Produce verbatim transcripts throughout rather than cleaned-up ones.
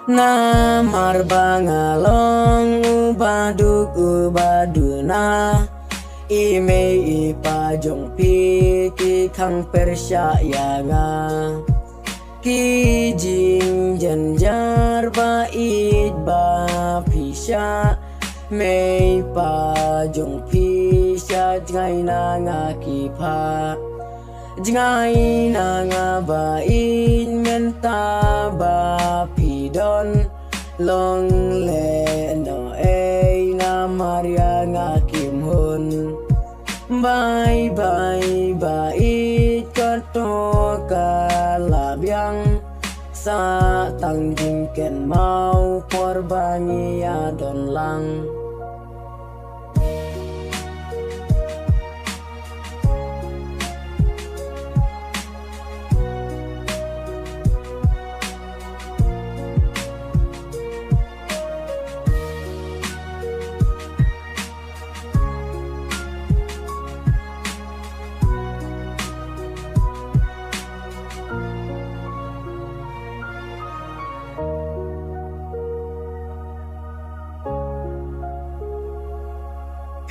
Namar ba nga long u baduk u baduna, i mei i pa jong phi ki khang pyrshah ïa nga. Ki jingjynjar ba ïeit ba phi shah, mei pa jong phi shah jngai na nga ki pha. Jngai na nga ba ïeit mynta ba phi don, long leh noh ei namar ïa nga kim hun. Bye bye ba ïeit, kato ka la biang. Sah tang jingkynmaw por ba ngi ïa don lang.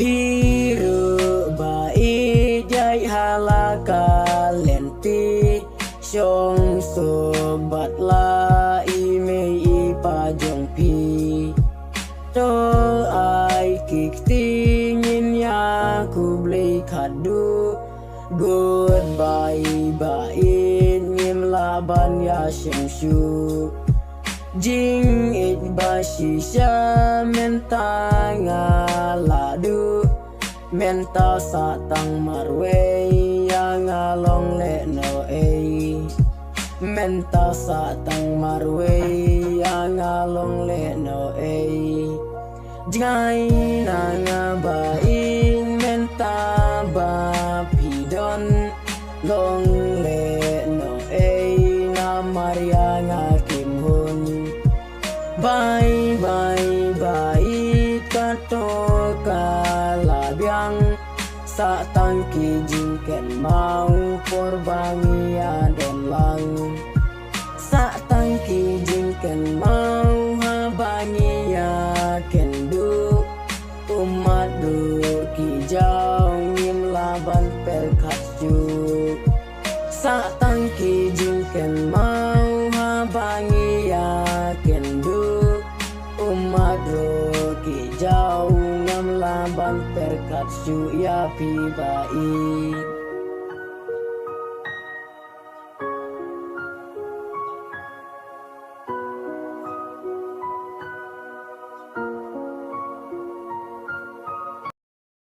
Phi ruh ba ïeit ïa ha la ka lynti, shong suk bad la i mei i pa jong phi. To ai ki kti ngin ïa khublei khatduh. Goodbye ba ïeit, ngim lah ban ïa shem shuh. Jingïeit ba shisha mynta nga la duh. Mynta sah tang marwei ïa nga long leh noh ei. Mynta sah tang marwei ïa nga long leh noh ei. Jngai na nga ba ïeit mynta ba phi don, long leh noh ei namar ïa nga kim hun. Bye bye ba ïeit, kato ka la biang. Sah tang ki jingkynmaw por ba ngi ïa don lang. Sah tang ki jingkynmaw haba ngi ïa kynduh. Ummat ruh ki jaw ngim lah ban pyrkhat shuh. Sah tang ki jingkynmaw haba ngi ïa kynduh. Ummat ruh ki jaw ngam lah ban pyrkhat shuh ïa phi ba ïeit.